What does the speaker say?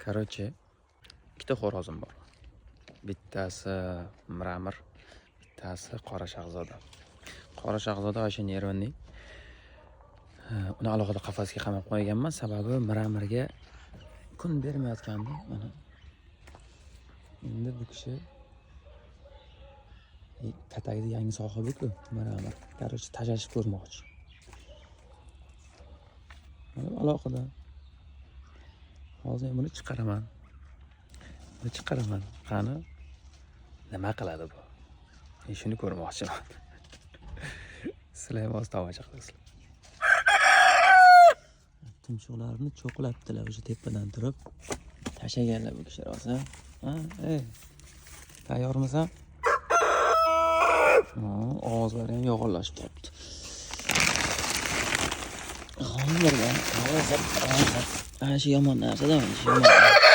Короче, ikkita xo'rozim bor. Bittasi мрамор, bittasi qora shahzoda. Qora shahzoda вообще нервный. Uni alohida qafasga qamab qo'yganman, sababi мрамор ga kun bermayotgandi. Mana endi bu kishi katakni yangi sohibi-ku, мрамор. Короче, tashlashib ko'rmoqchi. Mana alohida. Hozir men buni chiqaraman. Buni chiqaraman. Qani, nima qiladi bu? Men shuni ko'rmoqchiman. Sizlar ham hozir tomosha qilasizlar. Tumshuqlarini cho'qilabdilar o'sha tepadan turib. Tashlaganlar bu kishi rosa. Ha, ey. Tayyormisan? Ha, ovozlari ham yo'g'onlashib qolibdi. Hozir, hozir, hozir. Ana shu yomon narsa-da, mana shu yomon.